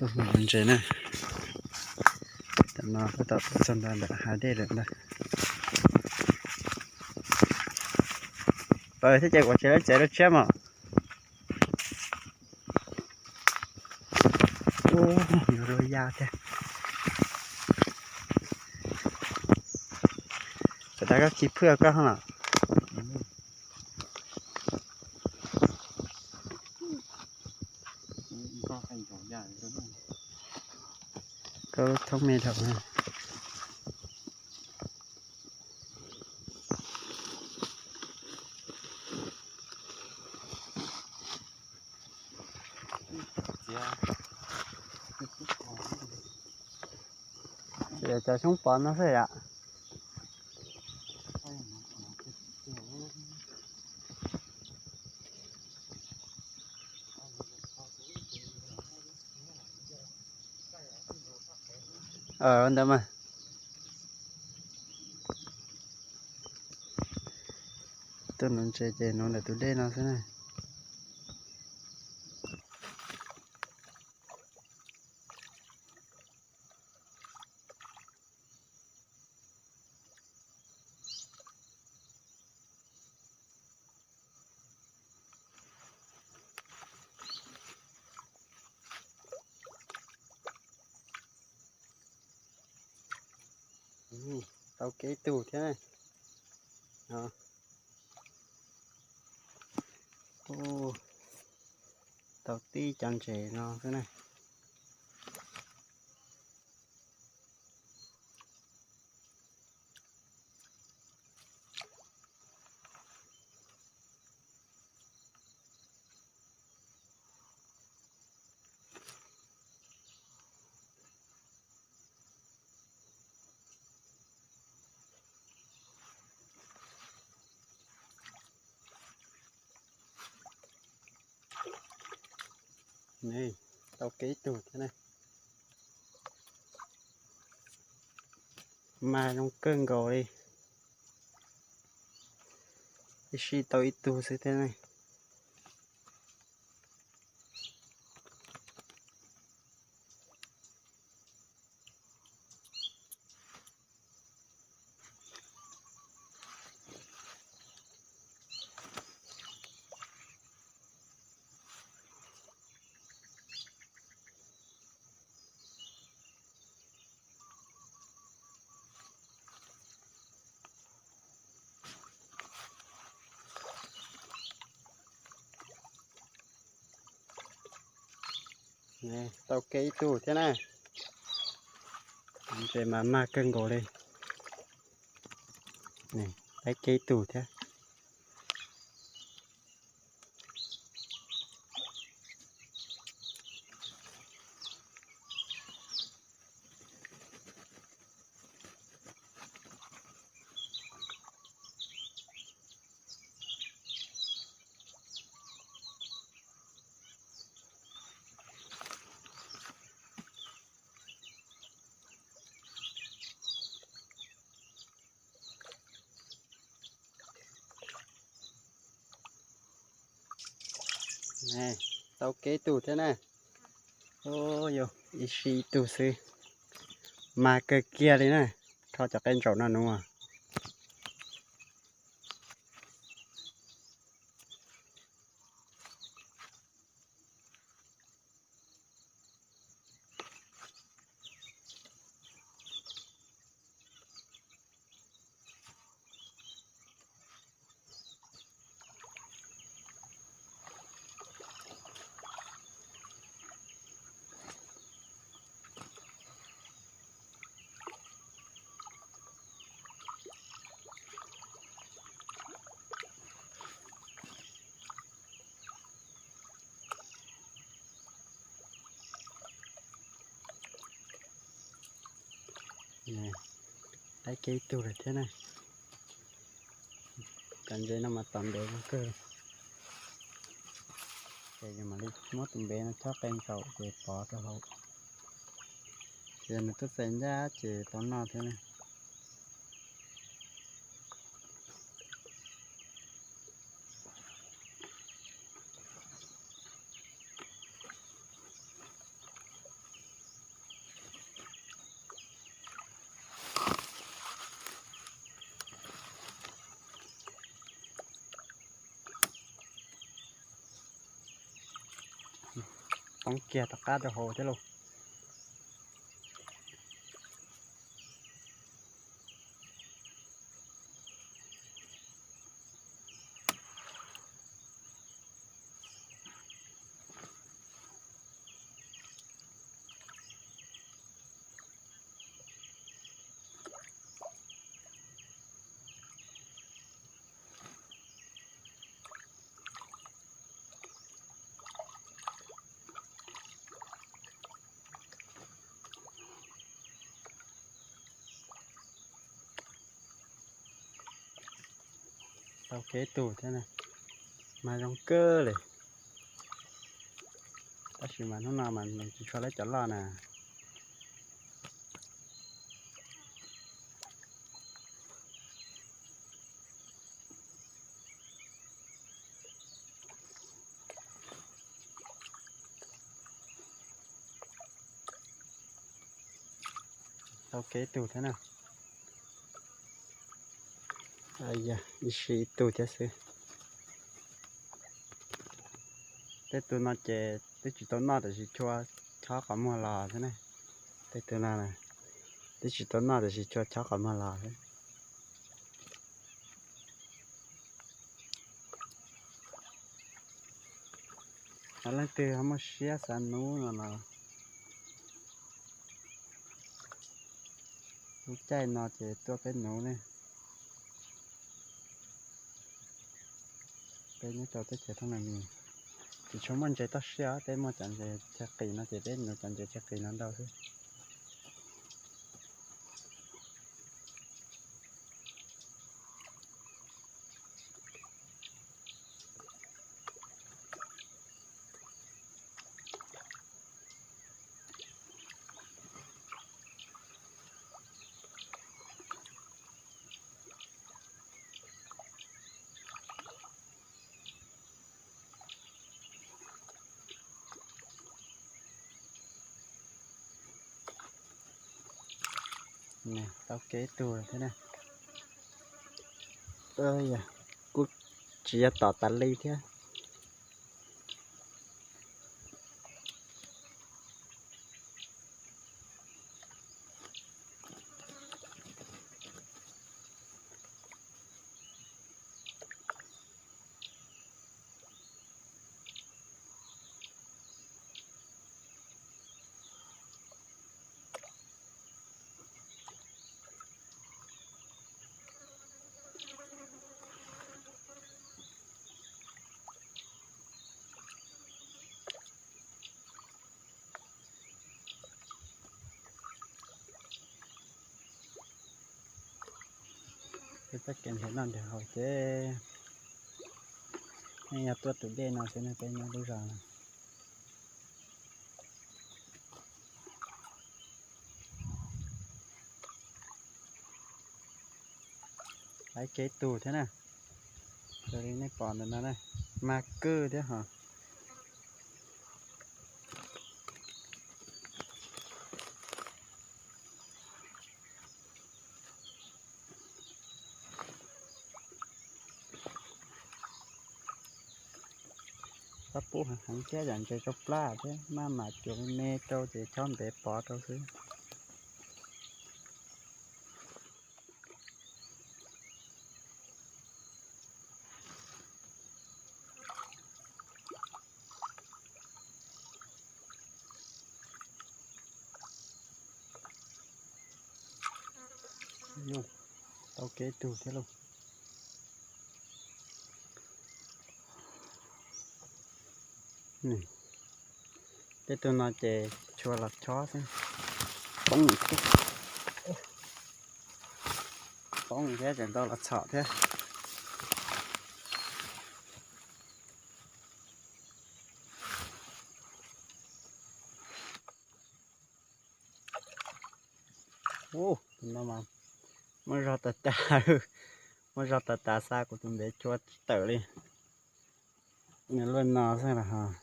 Ntses na, tam no tab tom tuaj txog ntawm hav dej lawm ntag. Pawg thiab ces kuv tsev lawv tsev lawv tshiab mas. Ub, yuav luag ya thiab. Txawm tau koj khi phwj koj los. Koj thoob me dhau. Ces cov xyoob pov no xwb yom. Ntawd mas. Tuaj nuv ntses ces nuv ntawm tus dej no xwb na. Tau kev ib tug thiab. Tau tib cov ntses no xwb na. Tau kev ib tug thiab na. Mas zoo kawg nkaus li. Ib sij tau ib tug xwb thiab ne. Tau kev ib tug thiab na. Ntses mas mag kawg nkaus li. Tau kev ib tug thiab. Tau kev ib tug thiab na. Yog ib sij ib tug xwb. Mag kawg kiag li na. Rho cov qe ntsaum no nuv. Tau kev ib tug lawm thiab na. Cov ntses no mas tom ntev kawg. Ces yus mam li muab tus npev no chob qe ntsaum ces pov rau hauv. Ces nws tuaj txais ncaj ces tau noj thiab na. Poob kiag tom qab rau hauv thiab lauj. Tau kev tug thiab na, mas zoo kawg li. Tab sis mas hnub no mas nws tsis tshua lab cov loj na. Tau kev tug thiab na. Ib sij ib tug thiab xwb. Tej tug no ces twb tsis tau noj tiam sis chua chob qhov muag los xwb ne. Tej tug no twb tsis tau noj tiam sis chua chob qhov muag los xwb. Ho leej twg ho muaj siab xav nuv no los lub caij no ces tuaj peb nuv ne. Peb nyob rau teb chaws Thoob Nai Mis tsis tshua muaj ntses toj siab, peb muaj cov ntses chaw qis no ces peb nuv cov ntses chaw qis no ntau xwb. Tau kev tug thiab na. Kuj tsis yog tom tas li thiab. Peb txoj kev nrhiav noj nrhiav haus ces yeej yog tuaj tus dej no xwb ne, peb nyob lub zos no. Laiv kev tug thiab na. Raws li nej pom ntawm no na, mag kawg thiab hos. Txhob pub heev thiab yam ntses rau plab thiab, maj mam cuam me me rau ces chob ntev pov rau xwb. Tau kev tug thiab lauj. Tej tug no ces tshua los chob xwb. Poob thiab, poob thiab tseem tau los txhom thiab. Tus no mas muaj zog tas tas, muaj zog tas tas xa kuv tus ntev chua tsis tawm li. Nws luaj no xwb los hos.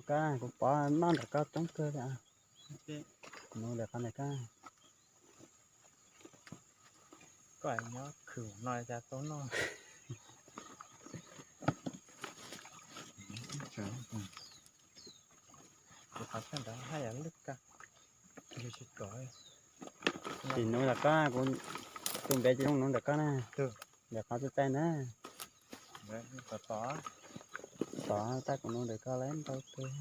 Kab, kuv pov noj nram koj coob kawg li. Nuv lawm qhov ntawm kab. Nyob khwv no cas tau noj. Tus qhov chaw ntawd haj yam lwj kawg, yus tsis rov. Tsis nuv ntawm koj, kuv tus npe tsis zoo nuv ntawm koj na. Ntawm qhov txaij txaij na. Tod tab kuv nuv ntawm koj lawm ntau kawg.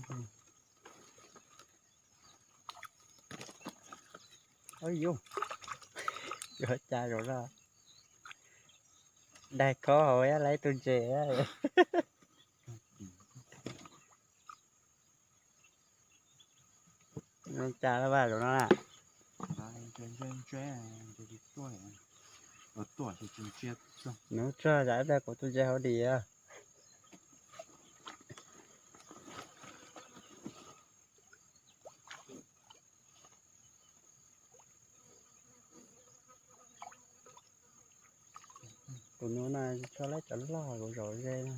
Yuav cas zaum no daig khob hauv lawv tus ntses. Cas lawm zaum no na. Nuv tsuag cas ib pliag kuv tus ntses hauv dim. Kuv nuv no tso lawm cov loj kuv zaum ze no.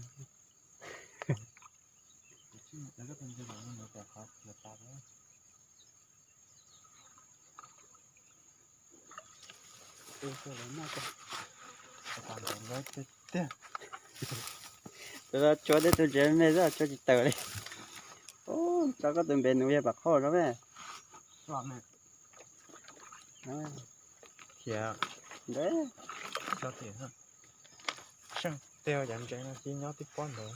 Tus tsuav tej tus ntses me xwb tsuav tsis tawm li. Tso koj tus npe nuv yog pam qhoj no me. Khiav ntawd. Tso tim, seej tej cov ntses no cia nyob tib pob ntawd.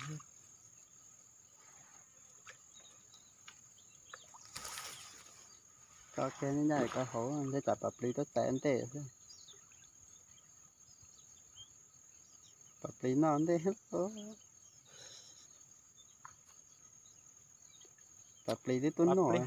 Tso kiag ncaj koj hauv ntshe tsam pam plis tuaj tais ntej xwb. Pam plis noj ntej. Pam plis twb tuaj noj.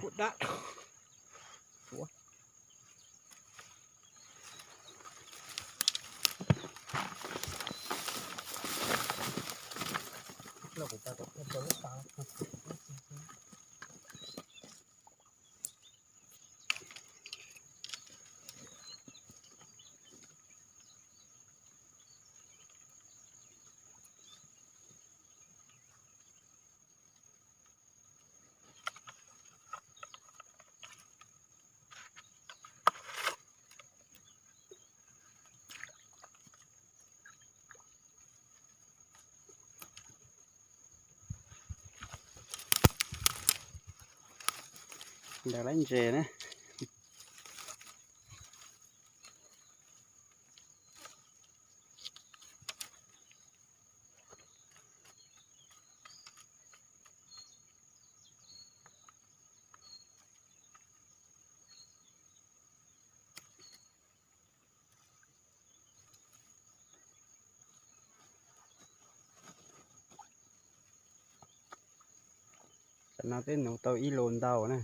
Ntawd lawv ntses na. Tam no twb nuv tau ib lus ntau na.